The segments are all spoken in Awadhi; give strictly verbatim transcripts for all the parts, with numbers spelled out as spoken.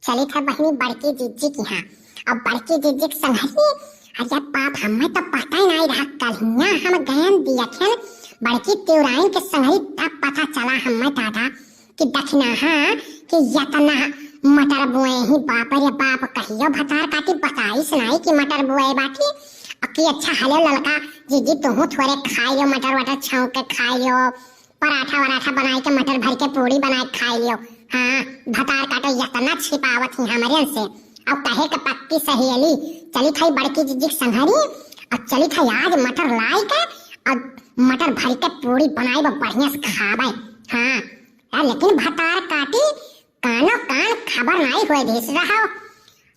चलित है बहिनी बड़की जिज्जी किहाँ। अब बड़की जिज्जी के संगरी, अरे बाप, हमें तो पता ही नाहीं रहा, कल्हियाँ हम गयन दियखन बड़की तिउराइन के संगरी, तब पता चला हमें दादा कि दखिनहा कि यतना मटर बोए ही, बाप रे बाप, कहियो भतार काटी बताइस नाहीं कि मटर बोए बाटी। अब कि अच्छा हले ललका जिज्जी, तुहू थोरे खाइ लियो, मटर वटर छौंक के खाइ लियो, पराठा वराठा बनाइ के, मटर भरि के पूड़ी बनाइ के खाइ लियो। हाँ, भतार काटो यतना छिपावत ही हमरे से। अब कहे के पक्की सहेली, चलित है बड़की जिज्जी के संगरी, अब चलित है आज मटर लाइ के, अब मटर भरि के पूड़ी बनाइब, बढ़िया से खाबे। हाँ, आ, लेकिन भतार काटी कानो कान खबर नाहीं होए दिस रहो।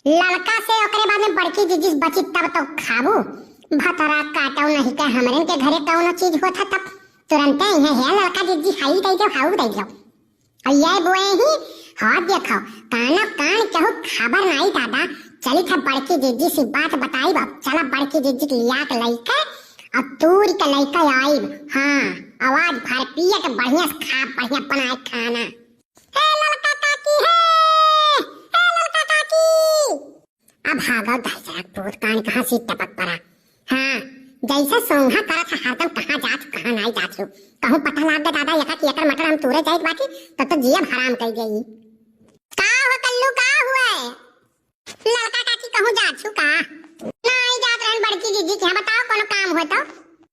ललका से ओकरे बाद में बड़की जिज्जी से बची तब तो खाबू। भतार काटो नहीं के हमरे के घरे कौनो चीज होत है तब तुरंते इहे है ललका जिज्जी हाई दे दो, हाउ दे दो। और ये बोए ही, हाँ देखो, कानो कान केहू खबर नाहीं दादा। चलित है बड़की जिज्जी से बात बताइब। चला बड़की जिज्जी के लिया के लइके और तूर के लइके आइब। हाँ, आवाज भर पिए के बढ़िया से खा, बढ़िया बनाए खाना। हे ललका काकी, हे, हे ललका काकी। अब भागो दहिजरा के पूत, कान कहाँ से टपक पड़ा। हाँ, जैसे सोंघा करत है हरदम, कहाँ जात, कहाँ नाहीं जात हो। कहूँ पता लाग गए दादा, एका कि एकर मटर हम तूरे जाइत बाटी, तब तो जिया हराम कइ गई। का हो कल्लू, का हुए? ललका काकी कहूँ जात छु का? नाहीं जात रहन बड़की जिज्जी के यहाँ, बताओ कौनो काम हो तो?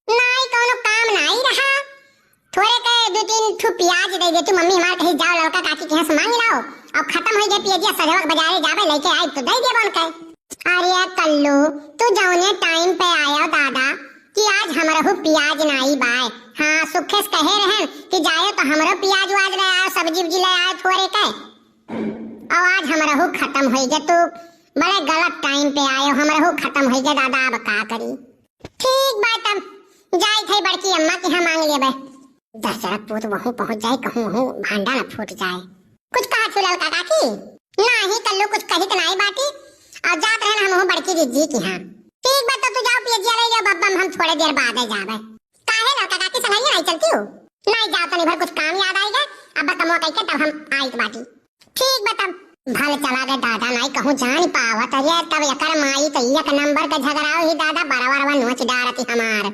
नाहीं, कौनो काम नाहीं रहा। थोरे के दू तीन ठू पियाज दे देती मम्मी हमार, कही जाओ ललका काकी के यहाँ से मांग लाओ, अब खतम होइ गए पियजिया, सजवा के बजारे जाबे, लइके आइब तो दे देबो उनके। अरे कल्लू, तू जौने टाइम पे आयो दादा कि आज हमरहू पियाज नाहीं बाय। हाँ, सुखे से कहे रहन कि जायो तो हमरो पियाज वाज ले आयो, सब्जी उब्जी ले आयो थोरे के। अब आज हमरहू खतम होइ गए, तू बड़े गलत टाइम पे आयो, हमरहू खतम होइ गए दादा, अब का करी? ठीक बा तब, जाइत है बड़की अम्मा के यहाँ मांग लेबे। दहिजरा पूत वहूँ पहुँच जाए, कहूँ वहूँ भांडा न फूट जाए। कुछ कहा छु ललका काकी? नाहीं कल्लू, कुछ कहित नाहीं बाटी। और जात रहन हमहूँ बड़की जिज्जी के यहाँ। ठीक बा, तो तू जाओ पियजिया ले जाओ, बब्बा हम थोड़े देर बाद जाबे। काहे ललका काकी संगरिया नाहीं चलती हो? नाहीं जाओ, तनी भर कुछ काम याद आइगा, अब कमवा कइके तब हम आइत बाटी। ठीक बा तब। भल चला गए दादा, नाहीं कहूँ जान पावत। अरे तब एकर माई तो एक नंबर के झगड़ाओ ही दादा, बरवा बरवा नोच डारती हमार।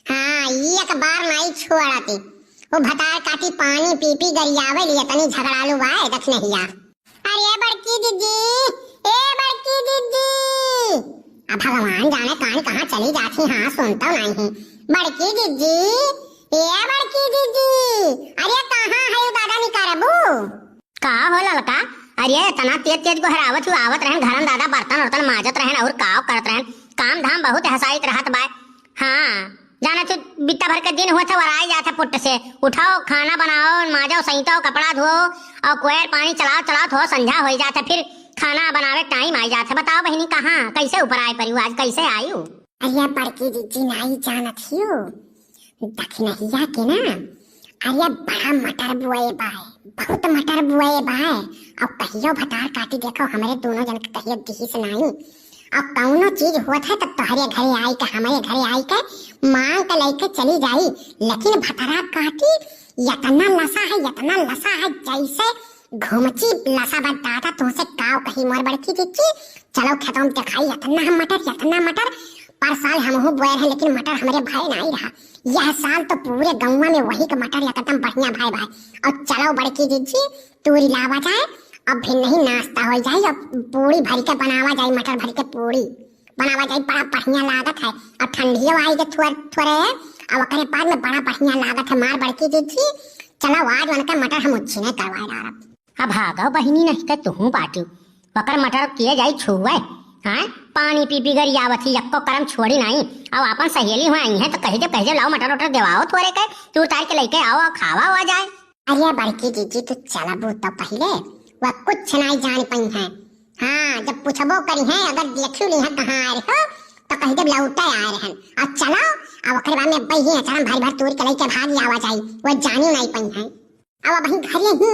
हाँ, एक बार नाहीं छोड़ती। वो भतार काटी पानी पी पी गरियावे लिए, तनी झगड़ालू बाय दखिनहिया। अरे बड़की जिज्जी, ए बड़की जिज्जी। अब भगवान जाने कान कहाँ चली जाती, हाँ सुनता नाहीं। बड़की जिज्जी, ए बड़की जिज्जी, अरे कहाँ है दादा निकरबू? का हो ललका? अरे एतना तेज तेज गोहरावत हू, आवत रहन घरन दादा बर्तन उर्तन माजत रहन और काव करत रहन, काम धाम बहुत हसाइत रहत बाय। हाँ, जाना तू बित्ता भर के दिन हुआ था, वराई जात है पुट्ट से। उठाओ, खाना बनाओ, माजो, सैंतो, कपड़ा धो और कोयर पानी चलाओ, चलाओ, थो संझा होइ जात है, फिर खाना बनावे टाइम आइ जात है। बताओ बहिनी, कहाँ, कैसे ऊपर आइ परिउ आज, कैसे आइउ? अरे बड़की जिज्जी नाहीं जानत हियो, दखिनहिया के ना, अरे बड़ा मटर बुआए बाय, बहुत मटर बुआए बाय। अब कहियो भतार काटी देखो हमरे दोनों जन के कहियो दिहिस नाहीं। अब कौनो चीज होत है तो तोहरे घरे आइ के, हमरे घरे आइ के मांग के लइके चली जाई। लेकिन भतार काटी यतना लसा है, यतना लसा है, जैसे घुमची लसा बा दादा, तुमसे काव कही मोर बड़की जिज्जी। चलो खेतों में देखाई, यतना मटर, यतना मटर। पर साल हमहू बोए रहे, लेकिन मटर हमरे भए नाहीं रहा। यह साल तो पूरे गौवा में वही के मटर एकदम बढ़िया भए भाई। और चलो बड़की जिज्जी, तूरी लावा जाए, अब फिर नहीं नाश्ता होइ जाए, अब पूड़ी भरि के बनावा जाए, मटर भरि के पूड़ी बनावा जाए, बड़ा बढ़िया लागत है। अब ठंडियो आइ के थोर-, थोरे है, अब ओकरे बाद में बड़ा बढ़िया लागत है। मार बड़की जिज्जी, चलो आज उनके मटर हम उच्छिने करवाए डारब। अब भागो बहिनी, नहीं तो तुहूँ बाटिउ। ओकर मटर किए जाई छुए। हाँ, पानी पी पी गरियावत ही, यक्को करम छोड़ी नाहीं। अब आपन सहेली हुआ आई हैं तो कही जब, कही जब लाओ मटर वटर देवाओ थोरे के, तू उतार के लइके आओ और खावा हुआ जाए। अरे बड़की जिज्जी, तू चलबू तो पहिले, वह कुछ नाहीं जान पइहैं। हाँ, जब पूछबो करिहैं, अगर देखियो लिहैं कहाँ आए रहो, तो कही जब लौटे आए रहन। और चलो, अब ओकरे बाद में अब्बे ही अचार भारी भारी तोड़ के लइके भाग आवा जाई, वह जानी नाहीं पइहैं। अब अबहीं घरे ही,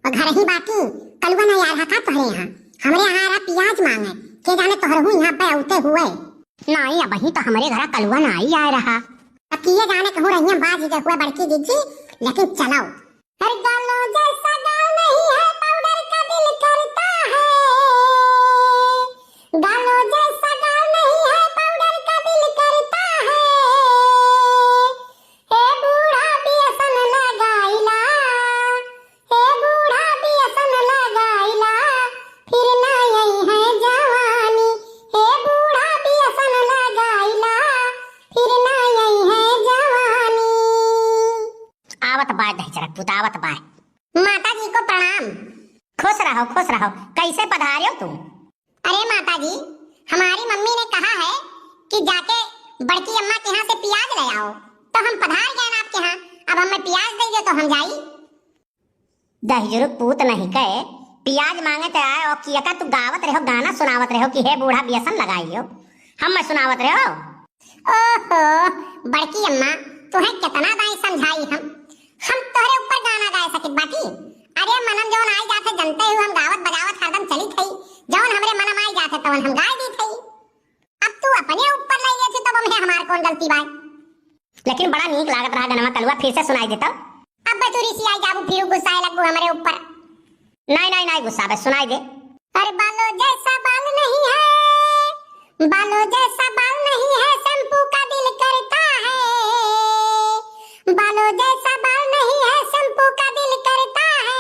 वो घर ही बाटी, कलुआ ना आय रहा का तोहरे यहाँ? हमरे यहाँ आय रहा पियाज मांगे, के जाने तोहरहू यहाँ पे औते हुए। नाहीं, अबहीं तो हमरे घरा कलुआ नाहीं आय रहा। अब किए जाने कहूँ रहिए बाज गए हुए बड़की जिज्जी, लेकिन चलो। हर गालों जैसा गाल नहीं है, पाउडर का दिल करता है। हो, कैसे पधारे हो तुम? अरे माता जी, हमारी मम्मी ने कहा है कि जाके बड़की अम्मा के यहाँ से प्याज ले आओ, तो हम पधार गए ना आपके यहाँ। अब हमें प्याज दे दो तो हम जाई। दहिजरू पूत नहीं कहे, प्याज मांगे तो आए और किया का तू गावत रहो, गाना सुनावत रहो कि हे बूढ़ा बेसन लगाई लियो, हम मैं सुनावत रहो। ओहो, बड़की अम्मा, तुहें कितना दाई समझाई हम, हम तोहरे ऊपर गाना गाए सकित बाटी। अरे मनम जौन आई जात है जनते हो, हम गावत बजावत हरदम चली थई, जौन हमरे मनम आई जात है तवन हम गाए दी थई। अब तू अपने ऊपर ले लेती तब हमें हमार कौन गलती बाय। लेकिन बड़ा नीक लागत रहा गनवा कलुआ, फिर से सुनाई देता। अब तू रिसियाई जाबू, फिर गुस्साए लगबू हमरे ऊपर। नहीं, नहीं, नहीं गुस्साबे, सुनाई दे। अरे बालों जैसा बाल नहीं है, बालों जैसा बाल नहीं है, शैम्पू का दिल करता है। बालों जैसा बाल नहीं है, शैम्पू का दिल करता है।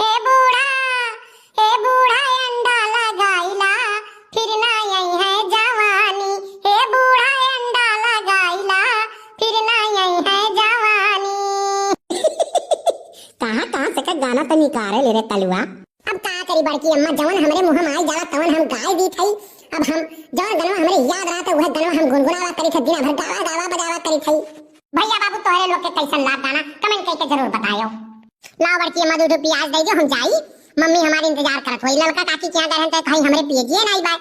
हे बूढ़ा, हे बूढ़ा अंडा लगाइला, फिर ना आई है जवानी। हे बूढ़ा अंडा लगाइला, फिर ना आई है जवानी। कहाँ, कहाँ से का गाना तो निकाले ले रे कलुआ। अब का करी बड़की अम्मा, जवन हमरे मुँह में आई जाला तवन हम गाए दी थई। अब हम जवन गनवा हमरे याद रहा तो वह गनवा हम गुनगुनावा करी थई, दिना भर गावा गावा बजावा करी थई। भैया बाबू तोहरे लोग के कैसन लाग गाना, comment करके जरूर बतायो। लाओ बड़की अम्मा, दो दो प्याज दे दो, हम जाई, मम्मी हमारी इंतजार करत होई। ललका काकी के यहाँ गए हैं तो कहीं हमरे प्याजिए नहीं बाय,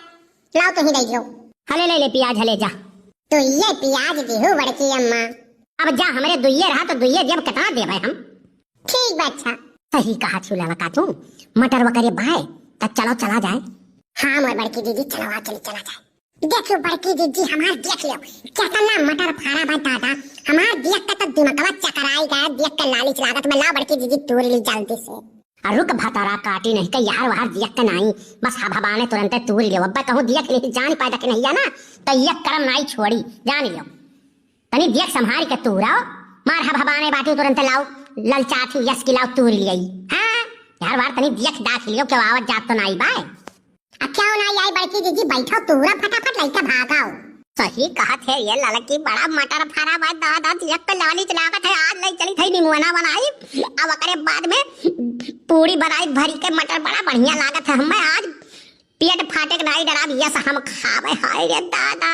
लाओ तुही दे दो। हले ले ले प्याज, हले जा। तो ये प्याज देहु बड़की अम्मा। अब जा, हमरे दुइये रहा तो दुइये देब, कितना देबे हम? ठीक बा, अच्छा। सही कहा छु ललका तू, मटर वकरे बाय, त चलो चला जाए। हाँ मोर बड़की दीदी, चलो आ चली चला जाए। देखियो बड़की दीदी, हमार देख लियो, कितना मटर फरा बा दादा, हमार देख के तो दिमगवा चकराई गया, देख के लालिच लागत बा, लाओ बड़की दीदी तूर ली जल्दी से। आ रुक भतरा काटी नहीं के यार, वहार दियक के नाई, बस हबहबाने तुरंते तूर लियो। अब्बे कहूँ दियक नहीं जान पाए देखे नहीं ना, तो ये करम नाई छोड़ी, जान लियो। तनी दियक संभारी के तूराओ, मार हबहबाने बाटी तुरंते लाओ, ललचाथी यस की लाओ तूर लियो। हाँ, यार वार तनी दियक दाख लियो, क्यों आवत जात तो नाई बाय। आ क्यों नाई आई बड़की जीजी, बैठो तूरा फटाफट लइका भागाओ। सही कहत है ये लड़की, बड़ा मटर फरा बा दादा, देख के लालिच लागत है, आज ले चली थई निमुआना बनाई, अब ओकरे बाद में पूड़ी बनाई भरी के मटर, बड़ा बढ़िया लागत है हमें आज, पेट फाटे के नाई डराब, यस हम खावे, हाय रे दादा।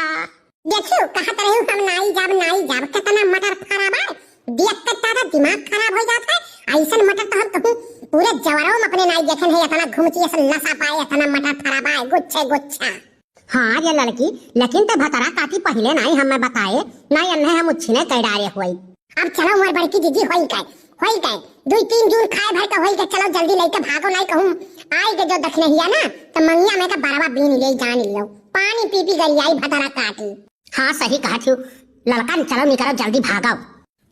देखियो कहत रही हम नाई जाब, नाई जाब, कितना मटर फरा बा, देख के दादा दिमाग खराब हो जात है, ऐसन मटर तो हम कहूँ पूरे जवरवा में अपने नाई देखे नहीं, इतना घुमची ऐसा लसा पाए, इतना मटर फरा बा, गुच्छे गुच्छा। हाँ रे लड़की, लेकिन ते भतरा काटी पहिले नाई हमें बताए, नाई अन्हे हम उच्छिने कइ डारे होई। अब चलो मोर बड़की जीजी, होई गए, होई गए, दुई तीन जून खाए भर के होई गए, चलो जल्दी लइके भागो, नाई कहूँ आई के जो दखिनहिया ना, तो मंगिया में का बरवा बीन ले जान लियो, पानी पी पी गरियाई भतरा काटी। हाँ सही कहत हूँ लड़का, चलो निकलो जल्दी भागो।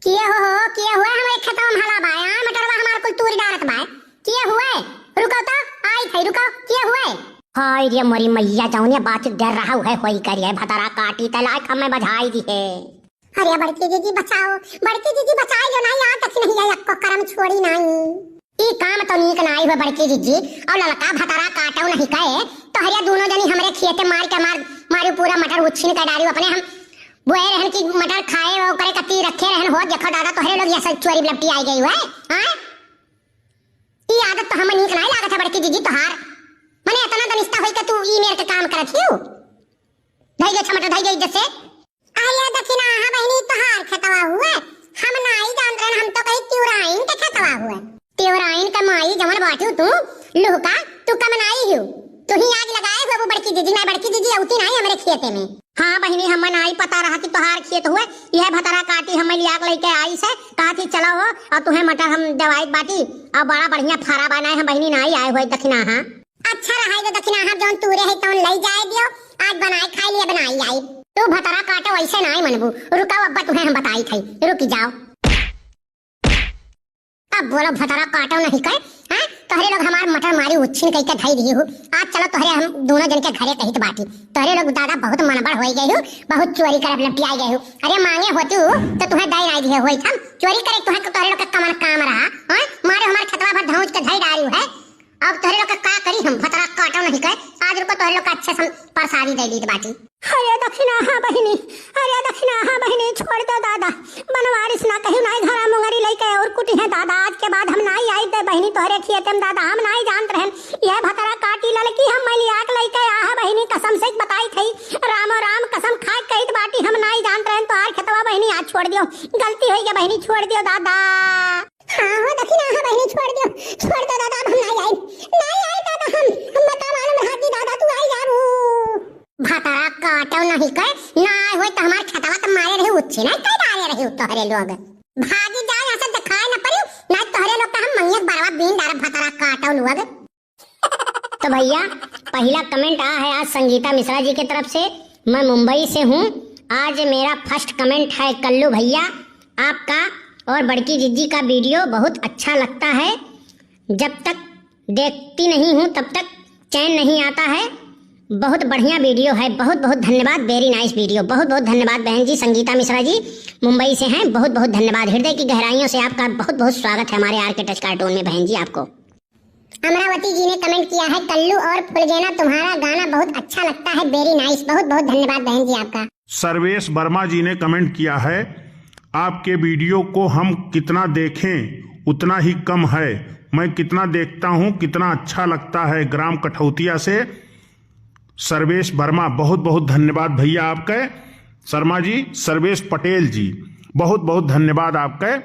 किए हो, हो, किए हुए हमरे खेतवा में हला बाय, आ मटरवा हमार कुल तूर डारत बाय। किए हुए, रुको तो, आई थई, रुको, किए हुए। हाय रे मोरी मैया, जौने बात डर रहा है होई करिए, भतरा काटी त लाइक हमें बजाई दी है। अरे बड़की जीजी बचाओ, बड़की जीजी बचाई लो नाई, आ तक नहीं है, अक्को करम छोड़ी नाई। ई काम तो नीक नाई हुए बड़की जीजी, और ललका भतरा काटो नहीं कहे, तोहरे दोनों जनी हमरे खेते मार के मार, मारी पूरा मटर उच्छिन कर डारी अपने हम बोए रहन की मटर खाए, वो करे कत्ती रखे रहन हो, देखो दादा, तोहरे लोग ये सब चोरी लपटी आई गई हुए, हाँ? ई आदत तो हमें नीक नाई लागत है बड़की जीजी तोहार। मने इतना दनिस्ता होई के तू ई मेर के काम करत हियो? धई गई छमट, धई गई जैसे। अरे दखिनहा बहिनी, तोहार खेतवा हुए? हम नाई जानत रहन, हम तो कही तिवराइन के खेतवा हुए। तिवराइन के माई जवन बाटू तू, लुहका, तू कम नाई हियो। तू ही आग लगाए हुए वो बड़की जीजी, ना बड़की जीजी अउती नाई हमरे खेते में। हाँ बहिनी, हमें नाई पता रहा कि तोहार खेत हुए, यह भतरा काटी हमें लिया के लेके आई से, कहा थी चलो हो, और तुहें मटर हम दवाई बाटी, और बड़ा बढ़िया फरा बनाए हम बहिनी नाई आए हुए दखिनहा। अच्छा रहा जो दखिनहा जौन तूरे है तौन लई जाए दियो, आज बनाए खाए लिए बनाई आई। तू भतरा काटो ऐसे नाई मनबू, रुकाओ अब्बा तुहें हम बताई थई, रुक जाओ। अब बोलो भतरा काटो नहीं कहे, हैं? तोहरे लोग हमार मटर मारी उच्छिन कइके धई दिए हो। आज चलो तोहरे हम दोनों जन के घरे कहित बाटी। तोहरे लोग दादा बहुत मनबड़ होई गए हो, बहुत चोरी करब लपटियाई गए हो। अरे मांगे होती हो तो तुहें दई नाई दिए होई हम। चोरी करे तुहें, तोहरे लोग के कमन काम रहा, हैं? मारे हमार खेतवा भर धौंच के धई डारी है। अब तोहरे लोग के का करी हम, भतरा काटो नहीं कहे। आज रुको, तोहरे लोग का अच्छे से हम प्रसादी दे दीत बाटी। अरे दखिनहा बहिनी, अरे दखिनहा बहिनी, छोड़ दो दादा, बनवारिस ना कहियो नाई घरा मुंगरी लइके और कुटी है दादा। आज के बाद हम नाई आई दे बहिनी तोहरे खियते में दादा, हम नाई जानत रहन। यह भतरा काटी ललकी हम मलियाक लइके आहा बहिनी, कसम से बताई थई, रामो राम कसम खाए कहित बाटी, हम नाई जानत रहन तोहार खेतवा बहिनी, आज छोड़ दियो, गलती होई गया बहिनी, छोड़ दियो दादा। हाँ हो दखिनहा बहिनी, छोड़ दियो, छोड़ दो दादा, अब हम नाई आई, नाई आई दादा हम, हम बता मालूम रहा कि दादा तू आई जाबू। भतरा काटो नहीं कहे, नाई होई तो हमार खेतवा तो मारे रही उच्छे, नाई कह डारे रही तोहरे लोग। भागी जाए यहाँ से, दिखाए न पड़ी, नाई तोहरे लोग का हम मंगिया के बरवा बीन डारे भतरा काटो लोग। तो भैया, पहला कमेंट आ है आज संगीता मिश्रा जी की तरफ से, मैं मुंबई से हूँ, आज मेरा फर्स्ट कमेंट है कल्लू भैया आपका और बड़की जिज्जी का वीडियो बहुत अच्छा लगता है, जब तक देखती नहीं हूँ तब तक चैन नहीं आता है। बहुत बढ़िया वीडियो है, बहुत बहुत धन्यवाद, वेरी नाइस वीडियो, बहुत बहुत धन्यवाद बहन जी। संगीता मिश्रा जी मुंबई से हैं, बहुत बहुत धन्यवाद, हृदय की गहराइयों से आपका बहुत बहुत स्वागत है हमारे आर के टच कार्टून में बहन जी आपको। अमरावती जी ने कमेंट किया है, कल्लू और फुलगेना तुम्हारा गाना बहुत अच्छा लगता है, वेरी नाइस, बहुत बहुत धन्यवाद बहन जी आपका। सर्वेश वर्मा जी ने कमेंट किया है, आपके वीडियो को हम कितना देखें उतना ही कम है, मैं कितना देखता हूँ कितना अच्छा लगता है। ग्राम कठौतिया से सर्वेश वर्मा, बहुत बहुत धन्यवाद भैया आपके। शर्मा जी, सर्वेश पटेल जी, बहुत बहुत धन्यवाद आपके।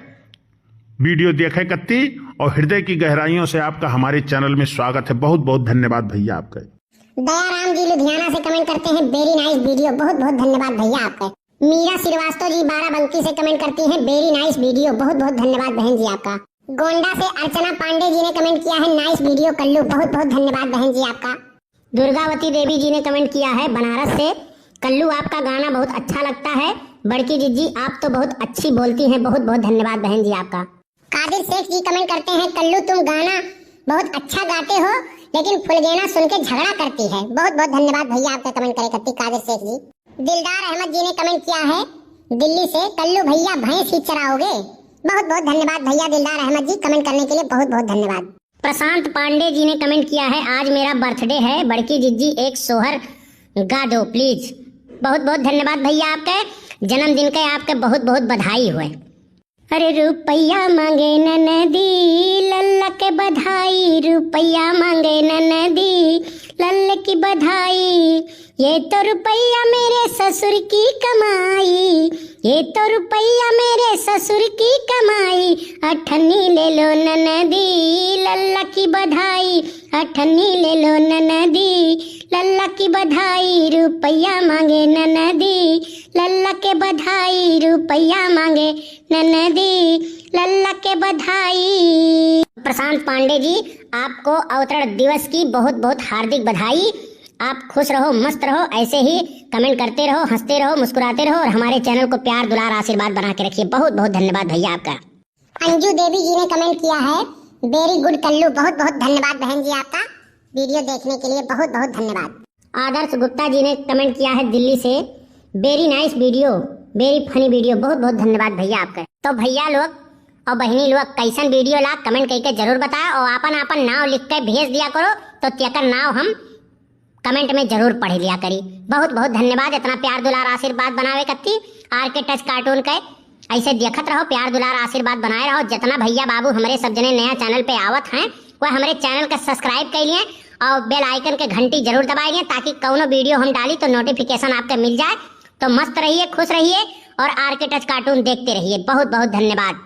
वीडियो देखे कत्ती और हृदय की गहराइयों से आपका हमारे चैनल में स्वागत है। बहुत बहुत धन्यवाद भैया आपका। दयाराम जी लुधियाना से कमेंट करते हैं, वेरी नाइस वीडियो, बहुत बहुत धन्यवाद भैया आपका। मीरा श्रीवास्तव जी बाराबंकी से कमेंट करती हैं, वेरी नाइस वीडियो, बहुत बहुत धन्यवाद बहन जी आपका। गोंडा से अर्चना पांडे जी ने कमेंट किया है, नाइस वीडियो कल्लू, बहुत बहुत धन्यवाद बहन जी आपका। दुर्गावती देवी जी ने कमेंट किया है बनारस से, कल्लू आपका गाना बहुत अच्छा लगता है। बड़की जिज्जी आप तो बहुत अच्छी बोलती हैं, बहुत बहुत धन्यवाद बहन जी आपका। कादिर शेख जी कमेंट करते हैं, कल्लू तुम गाना बहुत अच्छा गाते हो, लेकिन फुलगेना सुन के झगड़ा करती है। बहुत बहुत धन्यवाद भैया आपका कमेंट करे करती कादिर शेख जी। दिलदार अहमद जी ने कमेंट किया है दिल्ली से, कल्लू भैया भैंस ही चराओगे। बहुत बहुत धन्यवाद भैया दिलदार अहमद जी, कमेंट करने के लिए बहुत बहुत धन्यवाद। प्रशांत पांडे जी ने कमेंट किया है, आज मेरा बर्थडे है, बड़की जिज्जी एक सोहर गा दो प्लीज। बहुत बहुत धन्यवाद भैया आपके, जन्मदिन के आपके बहुत बहुत बधाई हुए। अरे रुपया मांगे ननदी, लल्ला के बधाई, रुपया मांगे ननदी, लल्ला की बधाई। ये तो रुपया मेरे ससुर की कमाई, ये तो रुपया मेरे ससुर की कमाई। अठन्नी ले लो ननदी, लल्ला की बधाई, अठन्नी ले लो ननदी, लल्ला की बधाई। रुपया मांगे ननदी, लल्ला के बधाई, रुपया मांगे ननदी, लल्ला के बधाई। प्रशांत पांडे जी, आपको अवतरण दिवस की बहुत बहुत हार्दिक बधाई। आप खुश रहो, मस्त रहो, ऐसे ही कमेंट करते रहो, हंसते रहो, मुस्कुराते रहो और हमारे चैनल को प्यार, दुलार, आशीर्वाद बना के रखिए। बहुत बहुत धन्यवाद भैया आपका। अंजू देवी जी ने कमेंट किया है, वेरी गुड कल्लू, बहुत बहुत धन्यवाद बहन जी आपका, वीडियो देखने के लिए बहुत बहुत धन्यवाद। आदर्श गुप्ता जी ने कमेंट किया है दिल्ली से, वेरी नाइस वीडियो, वेरी फनी वीडियो, बहुत बहुत धन्यवाद भैया आपका। तो भैया लोग और बहिनी लोग, कैसन वीडियो लाग कमेंट करके जरूर बताए और आपन आपन नाव लिख के भेज दिया करो, तो तेकर नाव हम कमेंट में जरूर पढ़ लिया करी। बहुत बहुत धन्यवाद इतना प्यार दुलार आशीर्वाद बनावे कत्ती आर के टच कार्टून के। ऐसे देखत रहो, प्यार दुलार आशीर्वाद बनाए रहो। जितना भैया बाबू हमरे सब जने नया चैनल पे आवत हैं, वह हमरे चैनल का सब्सक्राइब कर लिए और बेल आइकन के घंटी जरूर दबाए लिए, ताकि कौनो वीडियो हम डाली तो नोटिफिकेशन आपके मिल जाए। तो मस्त रहिए, खुश रहिए और आर के टच कार्टून देखते रहिए। बहुत बहुत धन्यवाद।